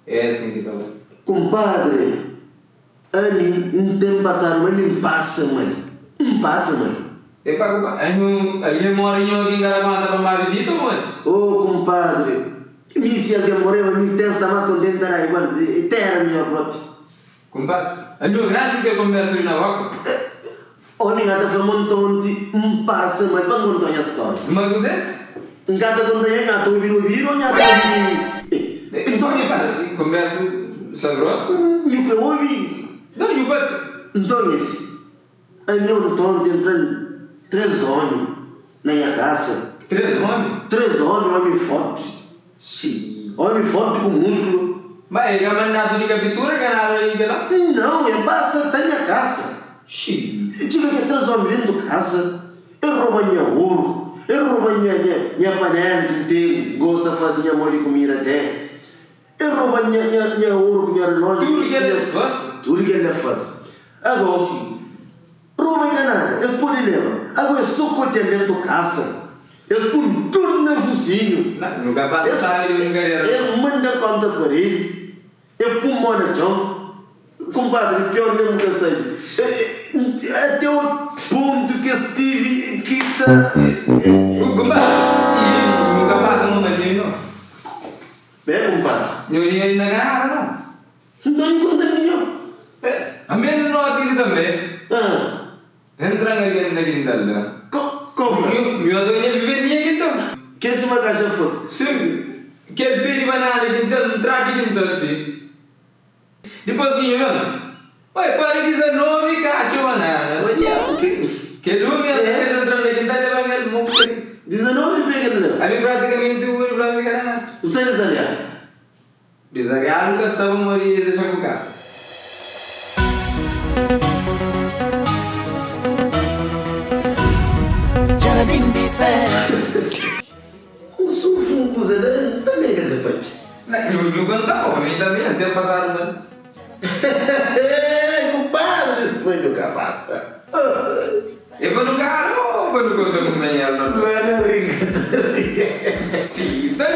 É asin ki ta bai. Kumpadre, ami N ten pasadu ma mi N pasa mal, N pasa mal. Epa kumpadre, anho algen more nho ki N ka da konta pa N ba visita o modi? Oh kumpadre, mi si algen moreba mi N ten sta mas kontenti ta da igual, tera minhor propi. Kumpadre, anho grandi kel konbersa li na boka. Omi ka ta fla ma ntonti N pasa mal pa N konta nha storia. Ma kuzé? N ka ta konta nha, nha ta obi di obidu o nha ta obi di. Nton es. Konbersu sta grosu? Nhu kre obi? Nton nhu papia. Nton es. Ami o ntonti entra-m 3 omi na nha kasa. 3 omi? 3 omi, omi forti. Si. Omi forti ku muskulu. Ma e ka mandatu di kapitura ka nada di kila? Nau, e ba serta nha kasa. Si. E txiga ke 3 omi dentu kasa, e roba nha oru, e roba nha nha nha panela ki N ten gosta fazi nha mo di kumida te, e roba nha nha nha oru ku nha relójiu. Tudu kel es fasi? Tudu kel es fasi. Ago, roba e ka nada, es pode leba. Ago e so kotia dentu kasa. Es pun tudu na fusinhu. Nu ka pasa sabi di brinkadera. Es manda konta paredi, e pun mo na txon. Kumpadri, pior nen bu ka sabi. Ate o pontu ki es tivi ki ta. Kumpadri, i nu ka pasa mo malinhu no. Bem, kumpadri. Nho dinheru inda ka nada no. Nton i konta minho. Amenu noti li tanbe. Entra na algen na kintal la. Ko fla. Mi oto nha vive nia kintal. Ke sima kaxa fos. Sim, kel pe di banana kintal ntra di kintal si. Dipos ki nhu ben, oi pari 19 katxu banana. Kel un mi kes entra na kintal leba kel mo ku kel. 19 pe kel leba. Ami pratikamenti un fla mi ka da nada. Bu sta dizaliadu. Dizagadu ka staba Maria dja dexa ku kasa. Un sufri un kuza la tanbe ka kre papia. Na nhu nhu ka nta pa mi tanbe nha ten pasadu mal. Hehehe kumpadri suma nhu ka pasa. E pa nu kara o pa nu konta kumpanheru na. La na rinka ta ri. Si ta.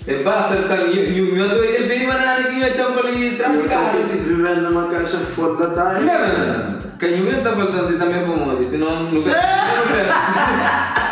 E ba sertan nhu nhu atoa kel pé di banana ki nhu atxan pa li tras di kasa si. Vivendo numa caixa fora da Não, não, não, não. Ka nhu ben ta faltan si tanbe pamodi sinon nu ka nu pensa.